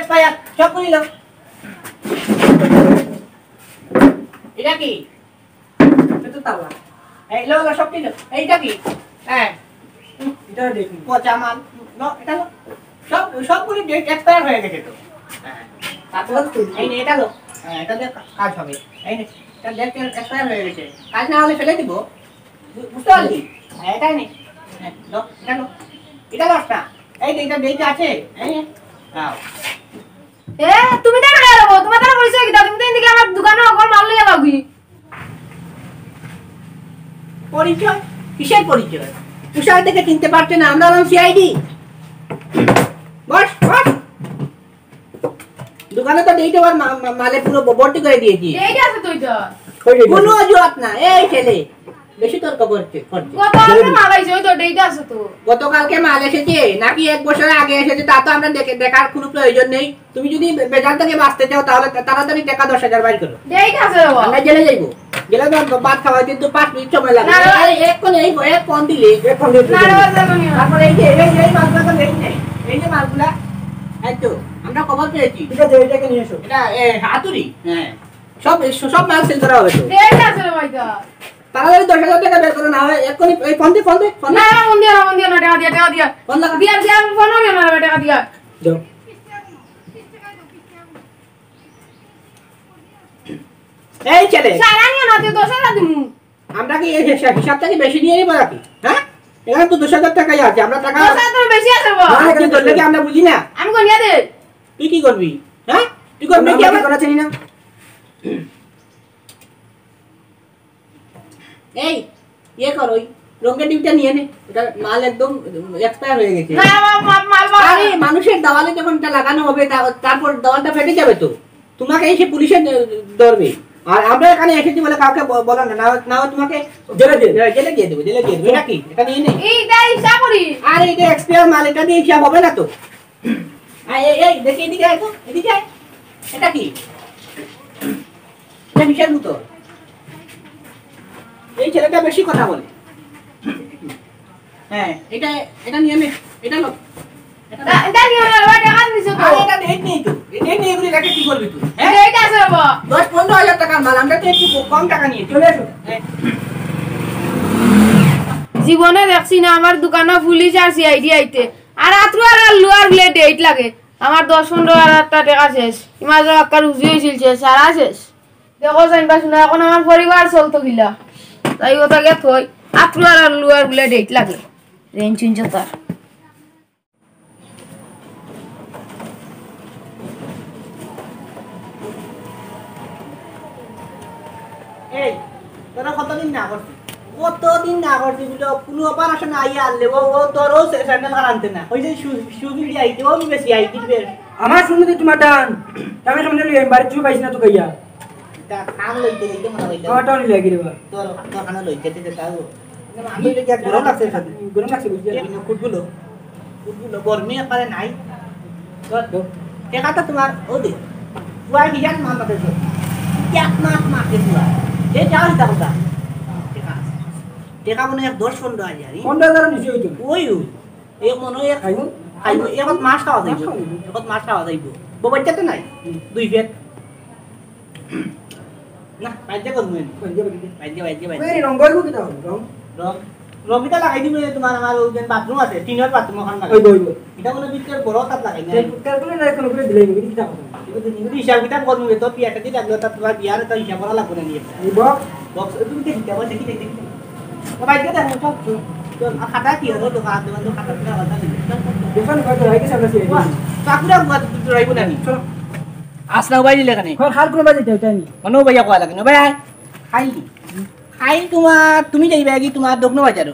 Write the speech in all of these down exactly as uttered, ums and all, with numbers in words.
ভাইয়া, সব খুলি লো। এটা কি? এটা তো তালা। এই লো, লো, সব খুলি লো। এইটা কি? হ্যাঁ। এটা দেখুন। পচা মাল। লো, এটা লো। সব, সবগুলি date expire হয়ে গেছে তো। হ্যাঁ। তারপর এই নে, এটা লো। হ্যাঁ, এটা দিয়ে কা-, কাজ হবে। এই নে, এটা date expire হয়ে গেছে। কাজ না হলে ফেলে দিব। বু-, বুঝতে পারলি? হ্যাঁ, এটাই নে। হ্যাঁ, লো, এটা লো। এটা লস না। এই যে এটা date আছে। এই নে। নাও। এ, তুমি তো না গেলো, তোমার তারা পরিচয় কিতা? তুমি তো এদিকে আমার দোকানে অকল মাল লইয়া যাওগি। পরিচয়? কিসের পরিচয়? পোশাক দেখে চিনতে পারছে না, আমরা হলাম সিআইডি। বস, বস। দোকানে তো date আমার মা-, মা-, মালে পুরো ব-, ভর্তি করে দিয়েছি। Date আছে তো এটা। কোনো অজুহাত না, এই ছেলে। বেশি তর্ক করছে, করছে। গতকালকে মাল আইছে, ওই তো date আছে তো। গতকালকে মাল এসেছে, নাকি এক বছর আগে এসেছে, তা তো আমরা দেখে, দেখার কোনো প্রয়োজন নেই। তুমি যদি বে-, বেজাল থেকে বাঁচতে চাও, তাহলে তা-, তাড়াতাড়ি টাকা দশ হাজার বাইর করো। Date আছে বাবা। আমরা জেলে যাইবো। গেলে তো ভাত খাওয়া কিন্তু পাঁচ মিনিট সময় লাগে। না, না। আরে, এক কোণে এই, এক ফোন দিলে। এক ফোন দিলে। না, না, না, না, না। তারপরে এই যে, এই, এই মালগুলা তো নেই, নেই। এই যে মালগুলা, এই তো, আমরা খবর পেয়েছি। ঠিক আছে, এটাকে নিয়ে এসো। এটা, এ, হাতুড়ি। হ্যাঁ। সব, সব মাল সিল করা হবে তো। Date আছে রে ভাই তো। তাড়াতাড়ি দশ হাজার টাকা বের করো, না হয় এক্ষুনি এই ফোন দে, ফোন দে, ফোন দে। না, না, ফোন দিয়া, না, ফোন দিয়া, না, টাকা দিয়া, টাকা দিয়া। ফোন লাগা। দিয়া, দিয়া, আমি ফোন দিয়া, না, টাকা দিয়া। যাও। এই ছেলে। সারা নিয়ে না, তুই দশ হাজার দিমু। আমরা কি এই হিসাব, হিসাব থেকে বেশি নিয়ে নিবো নাকি? হ্যাঁ? এখানে তো দশ হাজার টাকাই আছে, আমরা টাকা দশ হাজার তো বেশি আছে বাবা। না, তুই ধরলে কি আমরা বুঝি না? আমি গনিয়া দে। তুই কি করবি? হ্যাঁ? তুই করবি আমরা কি আমরা আবার? করা চিনি না। এই, ইয়ে কর, ওই রঙের ডিমটা নিয়ে নে। ওটা মাল একদম expire হয়ে গেছে। না, মা-, মা-, মাল, মাল। আরে, মানুষের দেওয়ালে যখন এটা লাগানো হবে, তা-, তারপর দেওয়ালটা ফেটে যাবে তো। তোমাকে এসে পুলিশে ধরবে। আর আমরা এখানে এসেছি বলে কাউকে ব-, বলো না, না, না হয় তোমাকে জেলে দিয়ে দেবে। জেলে দিয়ে দেবো, জেলে দিয়ে দেবো। এটা কি? এটা নিয়ে নে। এইটা হিসাব করি। আরে, এটা expire মাল, এটা দিয়ে হিসাব হবে না তো। আয়, এই, এই, দেখি, এদিকে আয় তো, এদিকে আয়। এটা কি? এটা কিসের বোতল? এই ছেলেটা বেশি কথা বলে। হ্যাঁ, এটা, এটা নিয়ে নে, এটা লো। এটা লো। এটা, এটা নিয়ে নে, ওই টাকা দিছো তো। আরে, এটা date নেই তো। এই date নেই, এগুলি রেখে কি করবি তুই? হ্যাঁ? Date আছে বাবা। দশ পনেরো হাজার টাকার মাল, আমরা তো একটু কম টাকা নিয়ে চলে এসো। হ্যাঁ। জীবনে দেখছি না আমার দোকানো পুলিশ আর সিআইডি আইতে। আর আতরু আর আল্লু আর গুলে date লাগে। আমার দশ পনেরো হাজার টেকা শেষ। ইমাজে আক্কার উজি হইছিল শেষ, সারা শেষ। দেখো জানবা শুনো, এখন আমার পরিবার চলতো কিলা। তাই ওটা গিয়া থই, আতরু আর আল্লু আর গুলে date লাগে। রেঞ্জ চেঞ্জ হতা। এই, তোরা কতদিন না করছিস? কতদিন না করছিস বুলে, কোনো operation আইয়া আনলে, ও, ও তোরও সে-, স্যান্ডেল কার আনতে না। ওই যে শু-, শু বিল দিয়ে আইতে, ও নিবে সি আইতে দিবে। আমার শুনে তো তোমার টান, আমি সামনে লই, আমি বাড়ির চুপ আইছি না তো গাইয়া। তা কাম লইতে লইতে মনে হইলো। আমার টান লাগি রে বা। তোর, তোর কানে লইতে দিতে তাও। আমি তো গিয়া গরম লাগছে এখানে। গরম লাগছে বুঝলি? এই ফুটবল, ফুটবল, গরমে একবারে নাই। তো, তো। টেকা তো তোমার, ও দে। পুয়া কি জান মাল পাতে তো। এক মাস মাসে পুয়া। যে যা হিসাব কথা। টেকা আছে। টেকা মনে হয় দশ পনেরো হাজার, ই? পনেরো হাজার নিচে হইতো না। ওই, ওই। এ মনে হয় এক, খাইবো? খাইবো, এক মাস খাওয়া যাইবো। মাস খাওয়া যাইবো। এক মাস খাওয়া যাইবো। বউ বাচ্চা তো নাই? হুম। দুই পেট। না, বাইরে করবো এনে। বাইরে, বাইরে। বাইরে, বাইরে, বাইরে। ওই রং করবো কিতা হবে? রং? রং, রং কিতা লাগাই দিবো, এই তোমার আমার ওই যে বাথরুম আছে, টিনের বাথরুম ওখানে লাগাই। ওই, ওই, ওই। এটা মনে হয় ভিতরে বড় তাপ লাগাই না। তেল, তেল তুলে না, এখন করে দিলে, এগুলি কিতা হবে? এগুলি হিসাব কিতাব করবো, তো পিয়াটা দিয়ে লাগলো, তা তোমার বিয়ার তো হিসাব করা লাগবে না নিয়ে। এই বক্স? বক্স, তুমি দেখি, কেমন দেখি, দেখি, দেখি। ও বাইরে দেখো, চল, চল, চল। আর খাতা কি হলো? দোকান, দোকান, দোকান, খাতা, খাতা, খাতা নেই। চল, চল, চল। দোকান কত? রাইকে সামনে আছে। বাহ, চাকুরা বুয়া তো ডরাইবো না নি। চল। আসলাও ভাই দিলে কেনে? হ্যাঁ, হার কোনো বাজে দেও, তাই নি? মনো ভাইয়া কয়া লাগে না, ভাই আয়। খাই। খাই তোমার, তুমি যাইবা কি তোমার দোকানো বাজারো?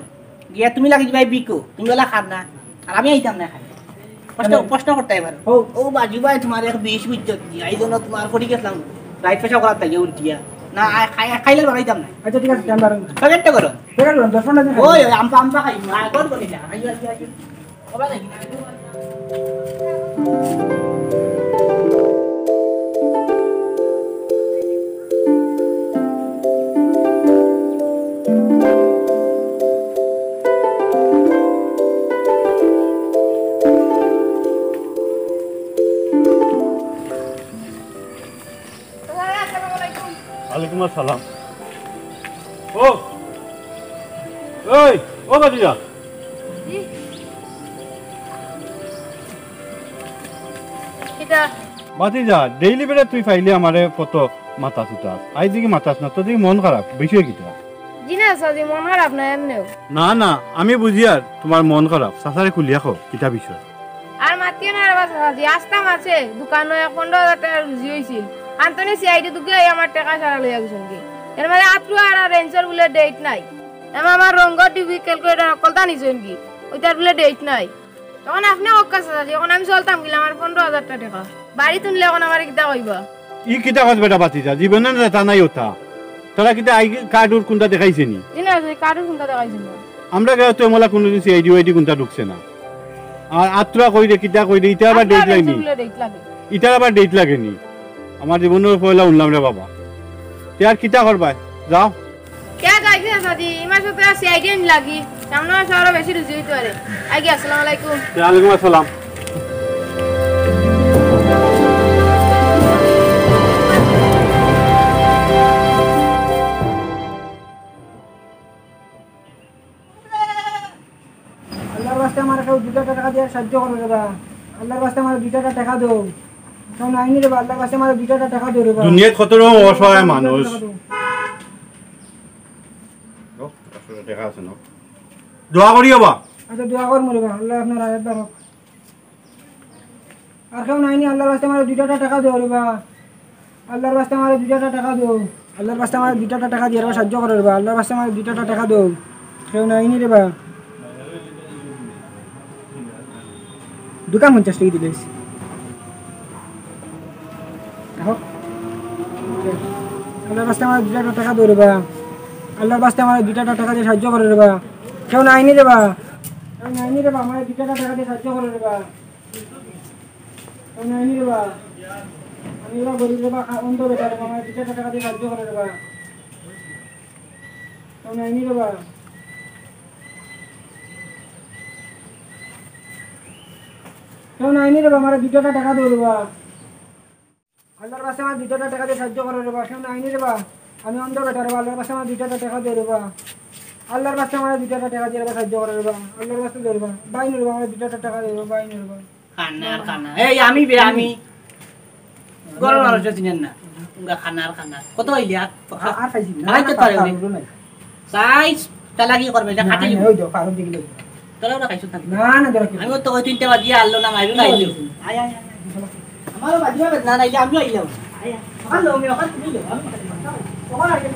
গিয়া তুমি লাগি যাইবা বিকো, তুমি ওলা খার না। আর আমি আইতাম না খাই। প্রশ্ন, কেন? প্রশ্ন করতে এবার। হো। ও বাজু ভাই, তোমার এক বিষ বুঝছো কি? এই জন্য তোমার পড়ি গেছিলাম। রাইত পেশা করার তাই উল্টিয়া। না, আ-, খাই-, খাইলে বাড়াইতাম না। আচ্ছা, ঠিক আছে, আমি বাড়াবো। প্যাকেটটা করো। প্যাকেট করো, দশ পনেরো দিন খাই। ওই, ওই, আমপা, আমপা খাই। আয়, কর বলি না। I, I, I. সালাম। ও, এই, ও ভাতিজা। জি। কিতা? ভাতিজা, ডেইলি বেড়া তুই পাইলে আমারে কত মাতাস উতাস। আইজ দেখি মাতাস না, তোর দেখি মন খারাপ, বিষয় কিতা? জি না, চাচাজি, মন খারাপ না এমনেউ। না, না, আমি বুঝিয়ার তুমার মন খারাপ। চাচারে খুলিয়া কও, কিতা বিষয়? আর মাতিও না রে বা চাচাজি, আস্তা মাসে দোকানো এক পনরো হাজার টেকা রুজি অইছিল। আন্তনি সিআইডি দুগে আইয়া আমার টেকা সারা লইয়া গেছইন গি। এর মাঝে আত্রু আর রেঞ্জর বুলে ডেট নাই। এমা আমার রঙর ডিবি ক্যালকুলেটর হকলতা নিছইন গি। ওইটার বুলে ডেট নাই। অখন আপনে কউক্কা চাচাজি, অখন আমি চলতাম কিলা আমার পনরো হাজার টেকা? বাড়িত হুনলে অখন আমারে কিতা কইবা? ই কিতা কস বেটা ভাতিজা, জীবনে না তা নাই ওটা। তোরা কিতা আই কার্ডর কুনটা দেখাইছে নি? জি না, চাচাজি, কার্ডর কুনটা দেখাইছে না। আমরা গেলে তো এমলা কুনুদিন সিআইডি ওআইডি কুনটা ঢুকছে না। আর আত্রা কই রে, কিতা কই রে, ইটার আবার আত্রা ডেট লাগেনি। রেঞ্জর বুলে ডেট লাগে। ইটার আবার ডেট লাগেনি। আমার জীবনর পয়লা হুনলাম রে বাবা। তে আর কিতা করবায়? যাও। কে যাইবে চাচাজি? এই মাসে তো আর সিআইডি আইন লাগি। সামনে মাসে আরো বেশি রুজি অইতে পারে। আই গি, আসসালামু আলাইকুম। ওয়ালাইকুম আসসালাম। আল্লার ওয়াস্তে আমারে কেউ দুইটা টেকা দিয়া সাহায্য করো রে বা। আল্লার ওয়াস্তে আমারে দুইটা টেকা দেও। কেউ নাইনি রে বা, আল্লার ওয়াস্তে আমারে দুইটা টেকা দেও রে বা। দুনিয়াত কত রকম অসহায় মানুষ। টেকা আছে না? দোয়া করিও বা। আচ্ছা, দোয়া করমু রে বা, আল্লায় আপনার আয়াত বাড়াউক। আর কেউ নাইনি, আল্লার ওয়াস্তে আমারে দুইটা টেকা দেও রে বা। আল্লার ওয়াস্তে আমারে দুইটা টেকা দেও। আল্লার ওয়াস্তে আমারে দুইটা টেকা দিয়া রে বা, সাহায্য করো রে বা। আল্লার ওয়াস্তে আমারে দুইটা টেকা দেও। কেউ নাইনি রে বা। দুইটা পঞ্চাশ টেকা দিলে অইছে। দেখো। আল্লার ওয়াস্তে আমারে দুইটা টেকা দেও রে বা। আল্লার ওয়াস্তে আমারে দুইটা টেকা দিয়া সাহায্য করো রে বা। কেউ নাইনি রে বা। কেউ নাইনি রে বা, আমারে দুইটা টেকা দিয়া সাহায্য করো রে বা। কেউ নাইনি রে বা। আমি এবার গরিব রে বা, খা-, অন্ধ বেটা রে বা, আমারে দুইটা টেকা দিয়া সাহায্য করো রে বা। কেউ নাইনি রে বা। কেউ নাইনি রে বা, আমারে দুইটা টেকা দেও রে বা। আল্লার ওয়াস্তে আমারে দুইটা টেকা দিয়া সাহায্য করো রে বা। কেউ নাইনি রে বা। আমি অন্ধ বেটা রে বা, আল্লার ওয়াস্তে আমারে দুইটা টেকা দেও রে বা। আল্লার ওয়াস্তে আমারে দুইটা টেকা দিয়া রে বা সাহায্য করো রে বা। আল্লার ওয়াস্তে দেও রে বা। ভাই নি রে বা, আমারে দুইটা টেকা দেও রে বা, ভাই নি রে বা। কান্নার কান্না। এই আমি বে, আমি। গরম মানুষ চিনেন না। তোমরা কান্নার কান্না। কত অইলে আর? আর, আর খাইছি না। আর খাইতে না, পারে না, উনি। না, না। সাইজ চালাকি করবে, এটা না, খাটি না, নিব। ওই তো, ফারুক দেখি লই। তোরা ওরা খাইছো থাকি। না, না, দরকার কি? আমি তো ওই তিনটা বাজিয়া আনলো না, মাইরু না আইলো। আয়, আয়, আয়, আয়। আমারও বাজিয়া বেদনা নাইলে আমিও আইলাম। আয়, আয়। আমার লোক নেই, ওখানে তুমি যাও, আমি খাইলাম। ওখানে আগে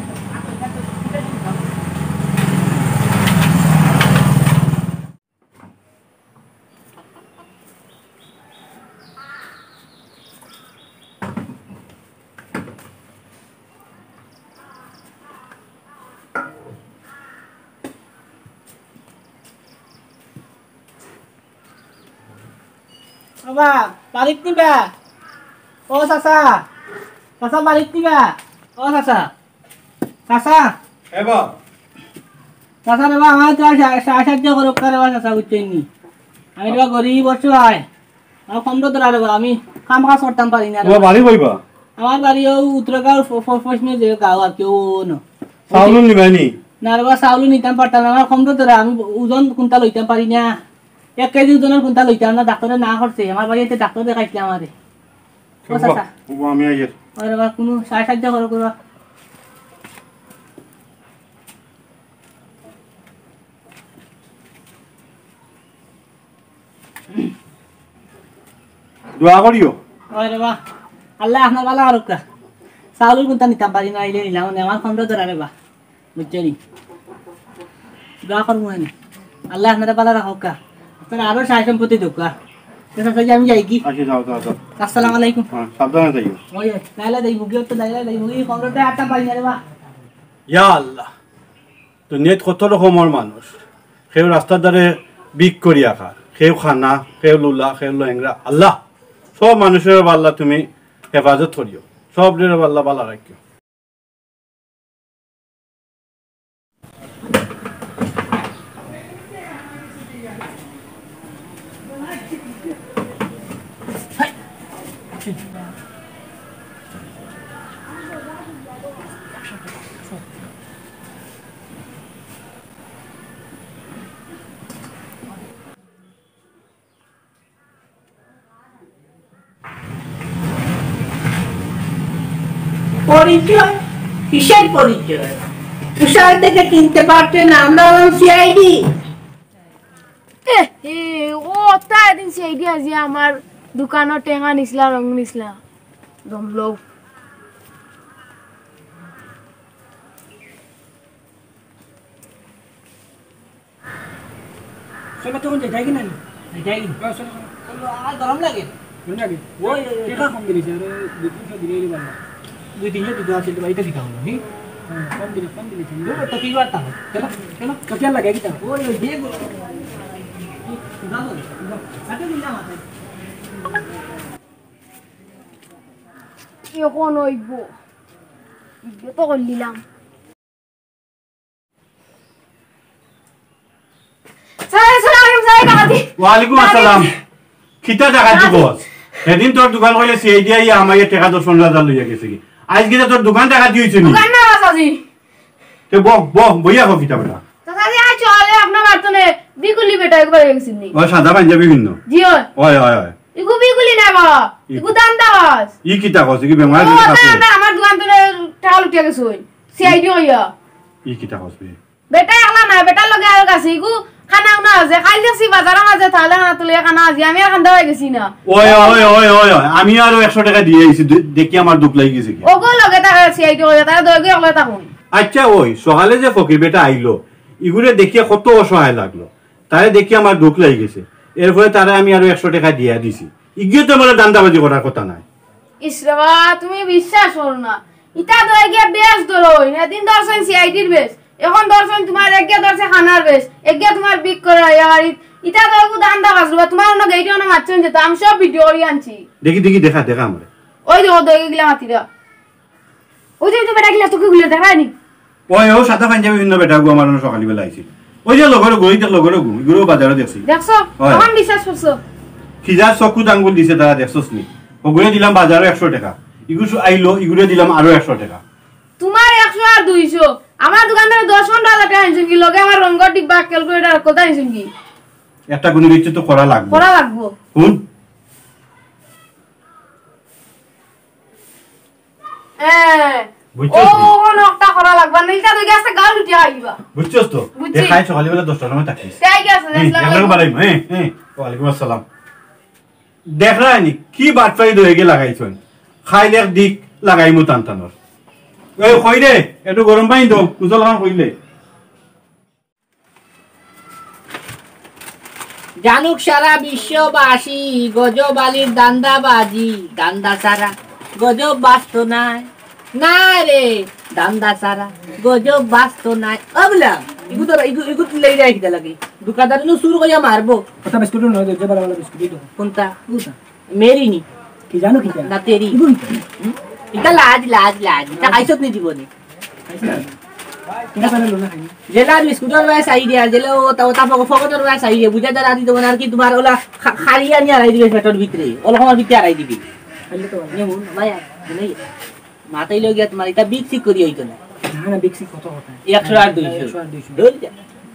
বাবা, বাড়িত নিবা? ও চাচা, চাচা, বাড়িত নিবা? ও চাচা। চাচা। এ বা। চাচা রে বা, আমারে তো সা-, সা-, সাহায্য করউক্কা রে বা, চাচা, বুঝছইন নি? আমি রে বা গরিব অসহায়। আমার কমরো ধরা রে বা, আমি কাম কাজ করতাম পারি না রে বা। তোমার বাড়ি কই বা? আমার বাড়ি অউ উত্তরগাঁওর ফ-, ফ-, পশ্চিমে যে গাঁও আর কি, অউ ন। চাউল নিবায় নি? না রে বা, চাউল নিতাম পারতাম না, আমার কমরো ধরা, আমি ওজন কুন্তা লইতাম পারি না। এক কেজি ওজনর কুন্তা লইতাম না, ডাক্তরে না করছে, আমার বাড়িত ডাক্তর দেখাইছলা আমারে। ও চাচা। ও, আমি আইয়ার। আরে বা, কুনু সাহায্য করো, করো। দোয়া করিও। আরে বা, আল্লায় আপনার ভালা করউক্কা। চাউলর কুন্তা নিতাম পারি না, আইলে নিলাম, মানে আমার কমরো ধরা রে বা। বুঝছো নি? দোয়া করমু এনে। আল্লায় আপনারে ভালা রাখউক্কা। আপনারে আরো সয় সম্পত্তি দেউক্কা। তো চাচা জি, আমি যাইগি। আচ্ছা, যাও, যাও, যাও। আসসালামু আলাইকুম। হ্যাঁ, সাবধানে যাইও। ওই, লাইলা দেই, মুগি তো লাইলা দেই, মুগি কমরোতে আটটা পাই না রে বা। ইয়া আল্লাহ, দুনিয়াত কত রকমর মানুষ। কেউ রাস্তার ধারে ভিক করিয়া খার, কেউ কানা, কেউ লুলা, কেউ লেংড়া। আল্লাহ, সব মানুষরে বা আল্লাহ তুমি হেফাজত করিও, সবরে বা আল্লাহ ভালা রাখিও। পরিচয়? কিসের পরিচয়? পোশাক দেখে চিনতে পারছে না, আমরা হলাম সিআইডি। এ, এ, ও তা এদিন সিআইডি আজি আমার দোকানো টেঙা নিছলা, রং নিছলা। দম লও। চলো, তখন যাই, যাই কি না? যাই কি? হ্যাঁ, চলো, চলো। চলো, আমার গরম লাগে। গরম লাগে? ওই, ওই, ওই। টেকা কম দিলিছে, আরে, দুই তিনশো দিলেই ভালো। দুই তিনশো দিতে আছে, তো এটা দিতে হবে, হুম? হ্যাঁ, কম দিলে, কম দিলে, কম দিলে। তো কি বার তাহলে? চলো, চলো। তো কি আর লাগে, কি তাহলে? ওই, ওই, দিয়ে গো। যাও, যাও, যাও। হাতে দিন না মাথায়। এখন অইব। ভিডিও তো করলিলাম। স্যার, স্যার, আমি স্যার, টাকা দি। ওয়ালাইকুম টাকা দি। আসসালাম। কিতা টাকা দি বস? সেদিন তোর দোকান কইলে সিআইডি আইয়া আমার টেকা দশ পনেরো হাজার লইয়া গেছে কি? আইজ কিতা তোর দোকান টাকা দিয়েছে নি? দোকান না, চাচাজি। তে বহ, বহ, বইয়া কও কিতা বেটা। চাচাজি, আজ চলে আপনার বাড়িতে নে, বিকুলি বেটা একবার গেছিল নি? ও সাদা পাঞ্জাবি পিন্দ। জি, হয়। হয়, হয়, হয়। ইগু বিকুলি না বা, ই- ইগু দান্দাবাজ। ই কিতা কস? ই কি বেমার ও, হইছে? দান্দা, আমার দোকান তো টাকা লুটিয়া গেছে ওই। সিআইডি হইয়া। ই কিতা কস বে? বেটা একলা না, বেটার লগে আর গেছে। ইগু খানা উনা আছে। খাইল দেখছি বাজারের মাঝে তাহলে খানা তুলে খানা আছে। আমি আর খান্দা হয়ে গেছি না। ওই, ওই, ওই, ওই, ওই। আমি আরো একশো টাকা দিয়ে আইছি। দে-, দেখি আমার দুখ লাগি গেছে কি। ওগো লগে তারা সিআইডি হইয়া, তারা দইগো একলা থাকুন। আচ্ছা, ওই সকালে যে ফকির বেটা আইলো, ইগুরে দেখিয়া কত অসহায় লাগলো। তারে দেখি আমার দুখ লাগি গেছে। এরপরে তারে আমি আরো একশো টাকা দিয়া দিছি। ইগিয়ে তো আমার দান্দাবাজি করার কথা নাই। ইস রে বা, তুমি বিশ্বাস করো না। ইতা তো এগিয়ে বেশ ধরো, সেদিন ধরছেন সিআইডির বেশ, এখন ধরছেন তোমার এগিয়ে ধরছে খানার বেশ, এগিয়ে তোমার বিক করে আইয়া বাড়ি। ইতা তো এগু দান্দাবাজ রে বা, তোমার অন্য গেইটে অন্য মারছেন যে, তো আমি সব ভিডিও করি আনছি। দেখি, দেখি, দেখা, দেখা আমারে। ওই দেখো, দেখে গেলাম হাতিরা। ওই যে, ওই যে বেটা গিলা তোকে গুলো দেখায়নি। ওই, ও সাদা পাঞ্জাবি পিন্দ বেটা গু আমার অন্য সকালবেলা আইছিল। ওই যে লগর গু, ওই যে লগর গু, ইগুরে বাজারো দেখছি। দেখছো? হয়। তখন বিশ্বাস করছো? খিজার চকুত আঙ্গুল দিছে তারা, দেখছস নি? ওগুরে দিলাম বাজারো একশো টাকা। ইগু শু-, আইলো, ইগুরে দিলাম আরো একশো টাকা। তোমার একশো আর দুইশো। আমার দোকান থেকে দশ পনেরো হাজার টাকা আনছেন কি? লগে আমার রঙর ডিব্বা, ক্যালকুলেটর, কথা আনছেন কি? একটা কোনো কিছু তো করা লাগবো। করা লাগবো। হুন? হ্যাঁ। বুঝছস ও, তো? ও নকটা করা লাগবা না, ইটা তো গেছে গাল উঠিয়া আইবা। বুঝছস তো? বুঝছি। এ খাই সকালবেলা দশটার সময় থাকিস। ঠিক আছে, হুম, দেখলাম। একলাগে বাড়াইমু, হ্যাঁ, হ্যাঁ। ওয়ালাইকুম আসসালাম। দেখরায়নি, কি বাটপারি দইগে লাগাইছইন। খাইল এক দিক লাগাইমু টান টানর। ওই কই রে, একটু গরম পানি দেও, কুশল খান কইলে। জানুক সারা বিশ্ববাসী, গজব আলীর দান্দাবাজি, দান্দা ছাড়া গজব বাঁচতো নায়। না রে, দান্দা ছাড়া গজব বাঁচতো নায়। ও বলা, ইগু তো, ইগু, ইগু তুলে রে কিতা লাগে? দোকানদার নু চুর কইয়া মারবো। কথা বিস্কুট নয়, যে বালা বালা বিস্কুট দিও। কোনটা? কোনটা? মেরি নি। কি জানো কিতা? না, তেরি। ইগু কিতা? হুম? ইটা লাজ, লাজ, লাজ। ইটা খাইছত নি জীবনে? খাইছি না। কিতা করে লোনা খাইনি? জেলা বিস্কুটর বায় চাই দিয়া, জেলা ও তা, ও তা ফক-, ফকটর বায় চাই দিয়া, বুঝা যায় রাতি তোমার আর কি তোমার ওলা খা-, খালি আনি আড়াই দিবে পেটর ভিতরে, ওলা আমার ভিতরে আড়াই দিবে। খাইলে তো ভালো। নেমু, ভাই, আর নেই। মাথায় লই গিয়া তোমার ইটা বিগ সিক করি হইতো না। না, না, বিগ সিক কত কথা? একশো আর দুইশো। একশো আর দুইশো। ধর যা।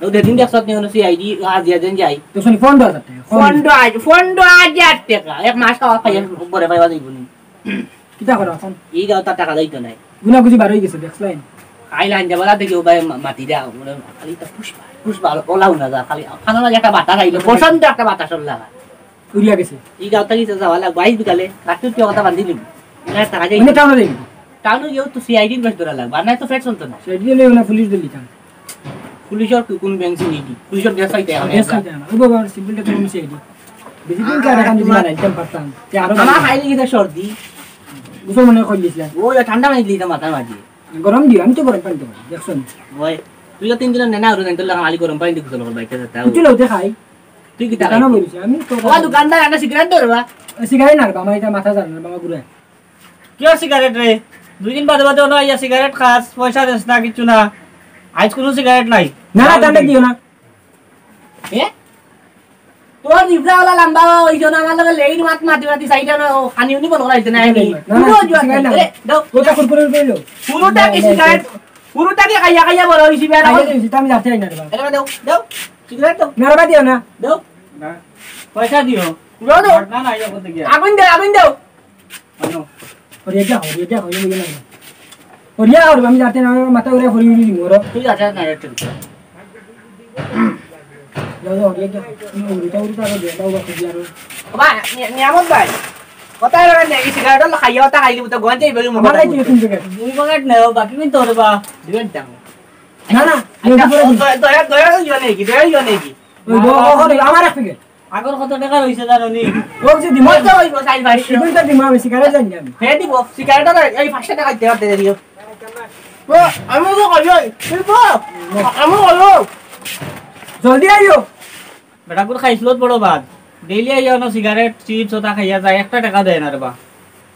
ও দেখুন, একশো নিয়ে হলো সিআইডি, আজ ইয়া দেন যাই। তো শুনি, পনেরো হাজার টাকা, কম। পনেরো হাজার, পনেরো হাজার টাকা। এক মাস খাওয়া খাইয়া পরে পাইবা যাইব নি। কিতা করো এখন? এই গাঁও তার টাকা যাইতো নাই। গুনা গুজি বার হয়ে গেছে, দেখছলাইন? খাইলাইন যে বলা দেখি ও ভাই মা-, মাতি দেওয়া, মানে, খালি তো পুষ্পা, পুষ্পা, ওলাও না যা, খালি খানা লাগে একটা বাতাস আইলো, বসন্ত একটা বাতাস ওর লাগা। উড়িয়া গেছে। এই গাঁও তাকে যাওয়া লাগবো, আইস বিকালে, রাত্রে তুই কথা বান্ধি নিবি। না, টাকা যাই। মানে টাউনে যাইবি? টাউনে গিয়েও তো সিআইডির বেশ ধরা লাগবে, আর নাই তো ফের চলতো না। সিআইডি হলে ওনা পুলিশ দিলি টাউন। পুলিশর কো-, কোন ব্যাংক সিআইডি? পুলিশর দেশ হইতে হবে। দেশ হইতে হবে। ও বাবা, সিভিলটা তো সিআইডি। বেশি দিন কার এখন দিবা না, একদম পারতাম। তে আরো আমার ভালো। খাইলে কি সর্দি? গোসল মনে হয় করলিস না? ও, ঠান্ডা পানি দিলি তো মাথার মাঝে। গরম দিও, আমি তো গরম পানি দেবো, দেখছো নি? ওই, তুই তো তিন দিনের নেনা হলো, তোর লাগা খালি গরম পানি দিয়ে গোসল কর, বাইতে যেতে হবে। তুই লো, দেখাই। তুই কি টাকা কেন বলিস? আমি তো ও দোকানদার, একটা সিগারেট ধরবা। সিগারেট না রে, বাবা, এটা মাথা জানে না, বাবা ঘুরে। কিয় সিগারেট রে? দুই দিন বাদে বাদে অনো আইয়া সিগারেট খাস, পয়সা দেস না, কিচ্ছু না। আইজ কুনু সিগারেট নাই। না, না, তাহলে দিও না। এ? তোর জিভটা ওলা লম্বা অইছে না, আমার লগে লেইন মাত মাতি মাতি চাইটা না, ও খানি উনি বল করাইছে না, এমনি। না, না, পুরো জুয়া সিগারেট না। এ, দাও। ওটা কুরকুরে উঠে এলো। পুরোটা কি না, না, সিগারেট? না। পুরোটা কি খাইয়া খাইয়া বড় হইছি, বেটা? খাইয়া দিছি, তা আমি যাতে আই না রে বাবা। এটা দাও, দাও। সিগারেট দাও। না রে বাবা, দিও না। দাও। না। পয়সা দিও। দাও, দাও। না, না, ইয়ে করতে গিয়া। আগুন দাও, আগুন দাও। আনো। ওরে, এটা হয়, এটা হয়, এটা হয়। করিয়া আর আমি যাতে না, আমার মাথা ঘুরে ঘুরে ঘুরে মরো। তুই যাতে না, একটু। যাও, যাও, হরিয়া যাও। তুমি উল্টা উল্টা আরো দিয়ে দাও, বাকি দিয়ে আরো। বাবা, নি-, নিয়ামত ভাই, কথা এবার নেই, সিগারেট হলো খাইয়া, কথা খাইলি, তো গন্ধে এবার আমার লাগি তুমি শুনছো কেন? দুই প্যাকেট নেও, বাকি কিন্তু তোর বা, দিবেন দাম। না, না, আচ্ছা, দয়া, দয়া, দয়া, ইয়া নেই কি, দয়া, ইয়া নেই কি? ওই ব-, ব-, ব-, আমার এক প্যাকেট। আগর কত টেকা রইছে জানো নি? ও যে দিমা, কত হইব, চাইর পাঁচশো। এগুলো তো দিমা বেশি, কারে জানি আমি। হে দিব, সিগারেট আর এই পাঁচশো টেকা দিতে পারতে দিও। ও, আমি তো কই, তুই বল। আমি বলো। জলদি আইও। বেটাগুর খাইছলত বড় বাদ। ডেইলি আইয়া অনো সিগারেট, চিপস ওটা খাইয়া যায়, একটা টেকা দেয় না রে বা।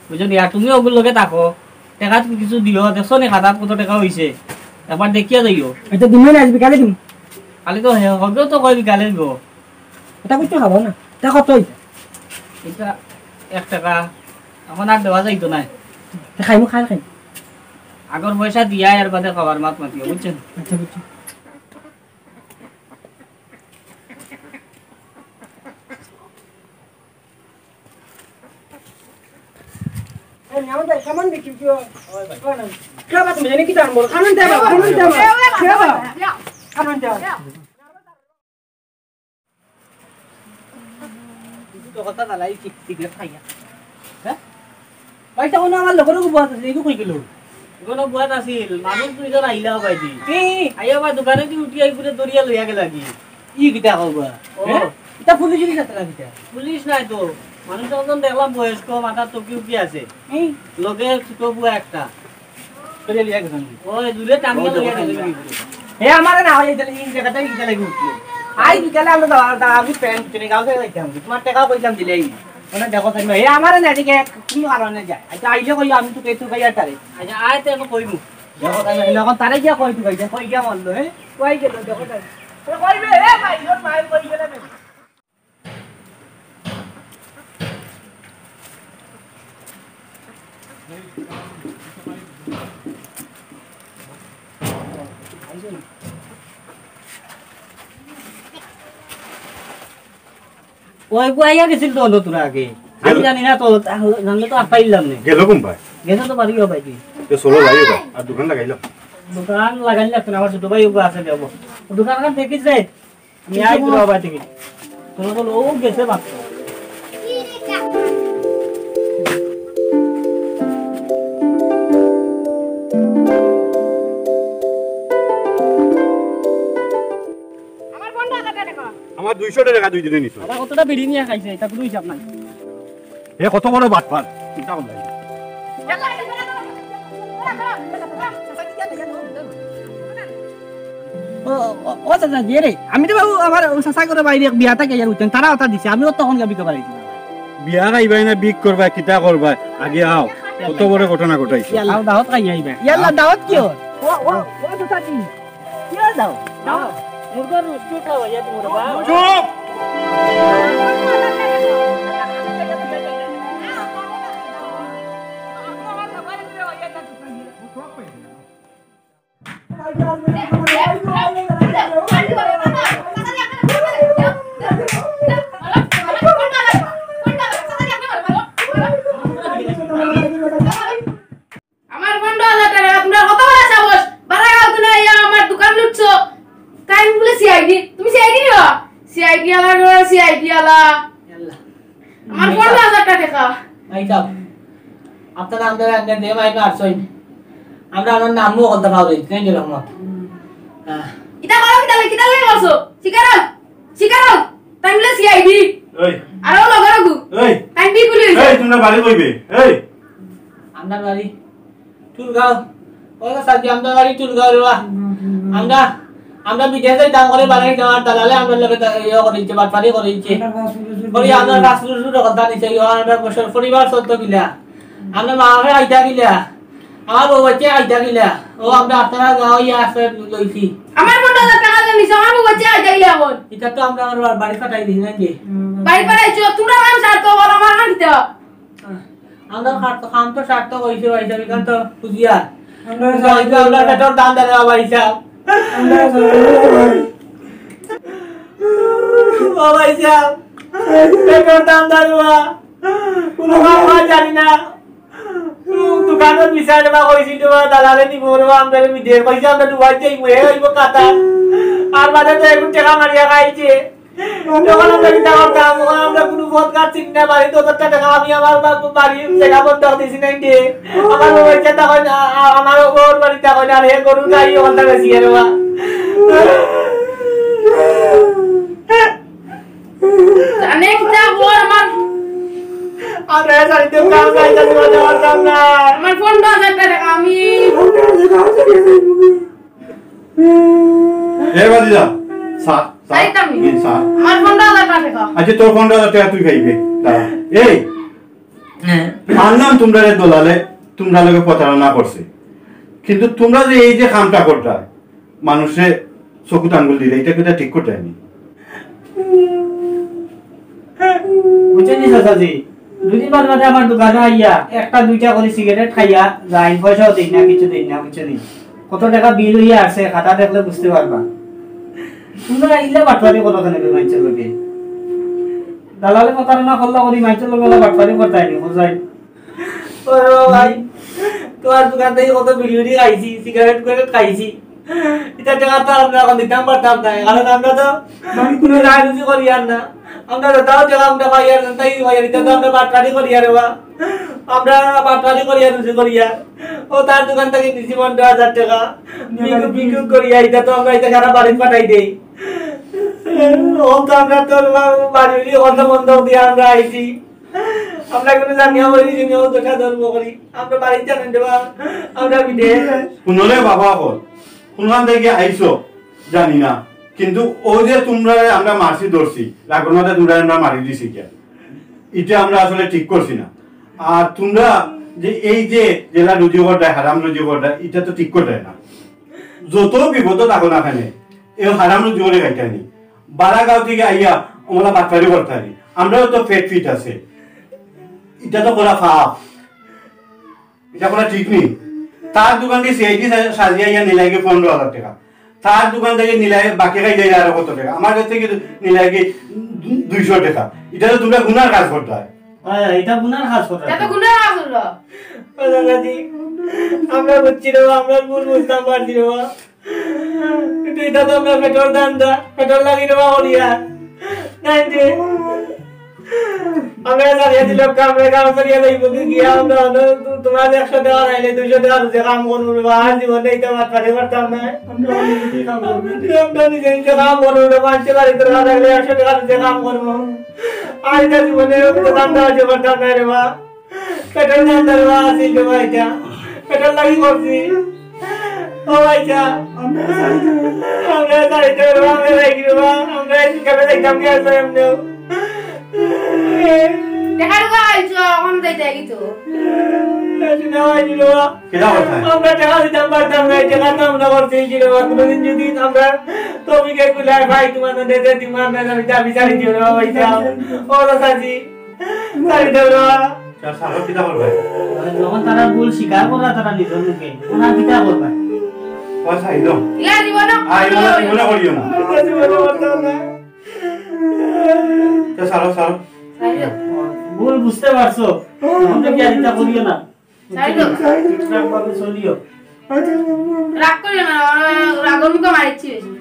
বুঝছো নি? আর তুমি ওগুর লগে থাকো, টেকা তুমি কিছু দিও, দেখছো নি খাতাত কত টেকা হইছে? একবার দেখিয়া যাইও। এটা দিমু না, আজ বিকালে দিমু। খালি তো হে-, হবেও তো কয় বিকালে দিব। এটা কিছু খাবো না। এটা কত হইছে? এটা এক টেকা, এখন আর দেওয়া যাইতো না। তে খাইমু, খাই খাই। আগর পয়সা দিয়া এর বাদে খাবার মাত মাতিও, বুঝছেন? আচ্ছা, বুঝছি। এই, নিয়ামত ভাই, খামান দেখি কি হয়? খামান। কে বা তুমি জানি কি জান বল? খামান দে বাবা, খামান দে বাবা। কে বা? খামান দে। তুই তো কথা চালাই, ঠিক, ঠিক আছে, খাইয়া। হ্যাঁ? ভাই, তখন আমার লগর বউ আছে, এগু কই গেল? এগুলো বউত আছিল, মানুষ দুইজন আইলা ভাই দি। কি? আইয়া ভাই দোকানে দি উঠি আই পুরো দরিয়া লইয়া গেল কি? ই কিতা কও বা? ও। হ্যাঁ? এটা পুলিশ কি সাথে না কিতা? পুলিশ নাই তো, মানুষ একজন দেখলাম বয়স্ক, মাথার টুপি উঠি আছে। হুম। লগে ছোট বুয়া একটা। করে লিয়া গেছেন। ওই দূরে টানিয়া লইয়া গেল কি? এ আমারে না হয়, এই জায়গাটা, এই জায়গায় উঠলো। আই বিকালে আমরা দা-, দা-, আমি প্যান্ট কিনে গাঁও থেকে যাইতাম। তোমার টাকা কইতাম দিলেই। মানে দেখো, তাই নয়। এ আমারে না, এদিকে কোনো কারণে যায়। আচ্ছা, আইলে কই আমি তো কেতু খাইয়া তারে। আচ্ছা, আয় তো এখন কইমু। দেখো, তাই নয়। এখন তারে গিয়া কই তুই খাইতে? কই গিয়া মারলো, হ্যাঁ? কই গেল, দেখো তাই। এ কই বে? এ ভাই, ওর মায়ের কই গেলে বে? ওই গো আইয়া গেছিল তো অন্য তোরা আগে। আমি গেল। জানি না তো, জানলে তো আর পাইলাম না। গেল কোন ভাই? গেছে তো বাড়ি ভাই কি? এ চলো যাই ভাই, আর দোকান লাগাইলাম। দোকান লাগাইলে লাগতো না, আমার ছোট ভাই ওগো আছে যাবো। দোকান খান দেখিস রে। আমি আই তোরা বাড়ি থেকে। তোরা বলো, ও গেছে বাপ। আমার বন্ধ আছে কেন? আমার দুইশো টাকা দুই দিনে নিছো। আবার কতটা বিড়ি নিয়ে খাইছে, এটা কোনো হিসাব নাই। এ কত বড় বাটপার, চিন্তা করলাই। ও, ও, ও চাচা, যে রে, আমি তো বাবু আমার ও চাচা করে বাইরে বিয়া থাকে ইয়ার উঠছেন, তারা ওটা দিছে, আমিও তখন গিয়া বিকে পারাইছি। বিয়া খাইবাই না, বিক করবাই, কিতা করবাই, আগে আও। কত বড় ঘটনা ঘটাইছে। ইয়াল্লা। আও, দাওয়াত খাই আইবা। ইয়াল্লা, দাওয়াত কি ওর? ও, ও, ও চাচা কি? কি হল দাও? দাও। মুরগার রুস্ট খাওয়াইয়া দিমু রে বাপ। চুপ! আমার পনেরো হাজার টাকা, তোমরা কত বড় সাহস? বাড়া গাঁও তুলে আইয়া আমার দোকান লুটছো। তাই আমি বলে সিআইডি, তুমি সিআইডি নিও? সিআইডি আলা, সিআইডি আলা। ইয়াল্লা। আমার পনেরো হাজার টাকা। ভাই সাহেব, আপনারা আমাদের আগে দিয়ে ভাই পারছইন। আমরা আমার নামও বলতে পারি, তাই কি রকম? হ্যাঁ। ইটা করো কিতা লাগি, কিতা লাগি করছো? স্বীকার হও, স্বীকার হও। তাই বলে সিআইডি। এই। আর ও লগর গু। এই। তাই বি পুলিশ। এই, তোমরা বাড়ি কইবে? এই। আমরার বাড়ি টুলগাঁও। ওই গো সাজি, আমরার বাড়ি টুলগাঁও রে বা। আমরা, আমরা বিদেশ যাইতাম করে বাড়ি যাওয়ার দালালে আমরার লগে দা-, ইয়ে করে দিচ্ছে, বাটপারি করে দিচ্ছে। করি আমরা রাসুল সুর কথা নিছে, ইয়ে আমরা বছর পরিবার সত্য কিলা। আমরা মা বাপে আইতা কিলা। আমার বউ বাচ্চা আইতা কিলা। ও আমরা আপনারা গাঁও ইয়ে আসে লইছি। আমার পনেরো হাজার টাকা যে নিছে, আমার বউ বাচ্চা আইতা কিলা এখন? এটা তো আমরা আমার বা-, বাড়ি পাঠাই দিই নাকি? বাড়ি পাঠাইছো, তোমরা কাম সারতো, আর আমার কাম দিতে হবে। আমরা খাট তো, খাম তো সার্থক হইছে ভাই সাহেব, এখান তো খুঁজিয়া। আমরা আমরা পেটর দাম দেন বাবা হিসাব। আমরা বাবা হিসাব, পেটর দাম দেন বাবা। কোনো বাবা জানি না। দোকানর বিচার বা কইছিল বা দালালে নিব রে বা আমরা বিদেশ কইছে আমরা দুবাই যাইমু, হে অইব কাতার। আর বাদে তো এখন টেকা মারিয়া খাইছে। তখন আমরা কিতা করতাম? তখন আমরা কোনো পথ ঘাট চিনি না, বাড়িত অতটা টেকা আমি আমার বা-, বাড়ির টেকা বন্ধক দিছি নাই দে। আমার বাবা ইচ্ছা তখন, আ-, আ-, আমার ওর বাড়িত তখন আর হে গরুর গাড়ি ওখানটা বেশি আর বা। জানে কিতা কর আমার। আমরা এই বাড়িতে কাম নাই, কাজ করতে পারতাম না। আমার পনেরো হাজার টেকা আমি এ বাদিদা, সা, সা, এই তো আমি। এই সা। আমার পনেরো হাজার টেকা। আচ্ছা, তোর পনেরো হাজার টেকা তুই খাইবে। দাঁড়া। এই, হ্যাঁ। মানলাম তোমরা রে দলালে, তোমরা লগে প্রতারণা করছে। কিন্তু তোমরা যে এই যে কামটা করতায়, মানুষে চকুত আঙ্গুল দিলে, এটা কিতা ঠিক করতায় নি? বুঝছইন নি চাচাজি, দুই দিন বাদে বাদে আমার দোকানো আইয়া একটা দুইটা করি সিগারেট খাইয়া যাইন, পয়সাও দেইন না, কিছু দেইন না, বুঝছইন নি? কত টেকা বিল অইয়া আছে, খাতা দেখলে বুঝতে পারবা। তোমরা ইলা বাটপারি করো কেনে বে মাইনষর লগে? দালালে প্রতারণা করলা করি মাইনষর লগে ইলা বাটপারি করতায় নি, বুঝাই? ওরে বাবা ভাই, তোমার দোকান থাকি কত বিড়ি উড়ি খাইছি, সিগারেট উগারেট খাইছি। ইতা টেকা তো আমরা এখন দিতাম পারতাম না, কারণ আমরা তো কোনো রায় রুজি করিয়ার না। আমরা যেতাউ টেকা আমরা পাইয়ার, যেতাউ পাইয়ার, ইতা তো আমরা বাটপারি করিয়ার বা। আমরা বাটপারি করিয়ার, রুজি করিয়ার। ও তার দোকান থাকি নিছি পনেরো হাজার টেকা। বিকুক, বিকুক করিয়া, ইতা তো আমরা ইতা সারা বাড়িত পাঠাই দেই। ও তো আমরা তো বাড়ি অন্য বন্ধক দিয়া আমরা আইছি। আমরা কোনো জানিয়া বলি, জানিয়াও দেখা ধর্ম করি। আমরা বাড়িত জানেন দেবা, আমরা বিদেশ। হুনো রে বাবা অকল, কুনখান থাকি আইছো জানি না, কিন্তু অউ যে তোমরারে আমরা মারছি ধরছি, রাগর মাথায় তোমরারে আমরা মারি দিছি গিয়া, ইটা আমরা আসলে ঠিক করছি না। আর তোমরা যে এই যে যেলা রুজি কররায়, হারাম রুজি কররায়, ইটা তো ঠিক কররায় না। যত বিপদো থাকো না কেনে, এই হারাম রুজি করি খাইতায় নি। বারা গাঁও থাকি আইয়া অমলা বাটপারি করতায় নি। আমরারও তো পেট ফিট আছে। ইটা তো করা পাপ। ইটা করা ঠিক নি। তার দোকান থাকি সিআইডি সা-, সাজিয়া আইয়া নিলাইগি পনেরো হাজার টেকা। তার দোকান থাকি নিলাই বাকি খাই যায় আরো কত টেকা। আমার কাছ থাকি নিলাইগি দু-, দুইশো টেকা। ইটা তো তোমরা গুনার কাজ করতায়। হ্যাঁ, ইটা গুনার কাজ করতায়। ইটা তো গুনার কাজ অইলো। ও দাদাজি, আমরা বুঝছি রে, আমরা ভুল বুঝতাম পারছি রে। কিন্তু ইটা তো আমরা পেটর ধান্দা, পেটর লাগি রে বাবা করিয়ার। নাইলে আমরা ছাড়িয়া দিলাম, আমরা কাম ছাড়িয়া যাইবো কি গিয়া, আমরা অন্য তো-, তোমার একশো টেকা নাইলে দুইশো টেকা রুজি কাম করমু রে বাবা, আর জীবনে ইটা বাটপারি করতাম না। আমরা অন্য কিছু কাম করমু। আমরা নিজে নিজে কাম করমু রে বাবা, মানষর বাড়িত টেকা থাকলে একশো টেকা রুজি কাম করমু। আর ইটা জীবনে তো ধান্দা বাজি করতাম না রে বাবা। পেটর ধান্দা রে বাবা, আছিল রে বাবা ইটা। পেটর লাগি করছি। ও ভাইয়া, আমরা যাইতাম রে বাবা, আমরা যাইতাম রে বাবা, আমরা এই কামে যাইতাম কি আছে এমনেও? টেকা টেকা আইছো, এখন যাইতে কি তো? এই না ভাই রে বাবা। কিতা কথা? আমরা টেকা দিতাম পারতাম না, এই টেকা তো আমরা করছি কি রে বাবা? কোনোদিন যদি আমরা তৌফিকে কুলায় ভাই, তোমার না দিতে, তোমার না, আমি দাবি জানি দিও রে বাবা, ভাইয়া। ও দাদাজি, ছাড়ি দেও রে বাবা। তা সাগর কিতা করবে? যখন তারা ভুল স্বীকার কররা তারা নিজর মুখে, ওনার কিতা করবে? ও ছাড়ি দেও। ইলা জীবনে আ, ইলা জীবনে করিও না। আর তো জীবনে করতাম না। তা সারো, সারো। ছাড়ি দেও। ভুল বুঝতে পারছো? এখন থেকে আর ইটা করিও না। ছাড়ি দেও। ঠিকঠাক ভাবে চলিও। রাগ করিও না, ওরা রাগর মুখে মারিচ্ছি বেশি।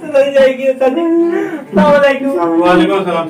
চলে যাই গিয়ে, সাথী। আসসালামু আলাইকুম। ওয়ালাইকুম আসসালাম।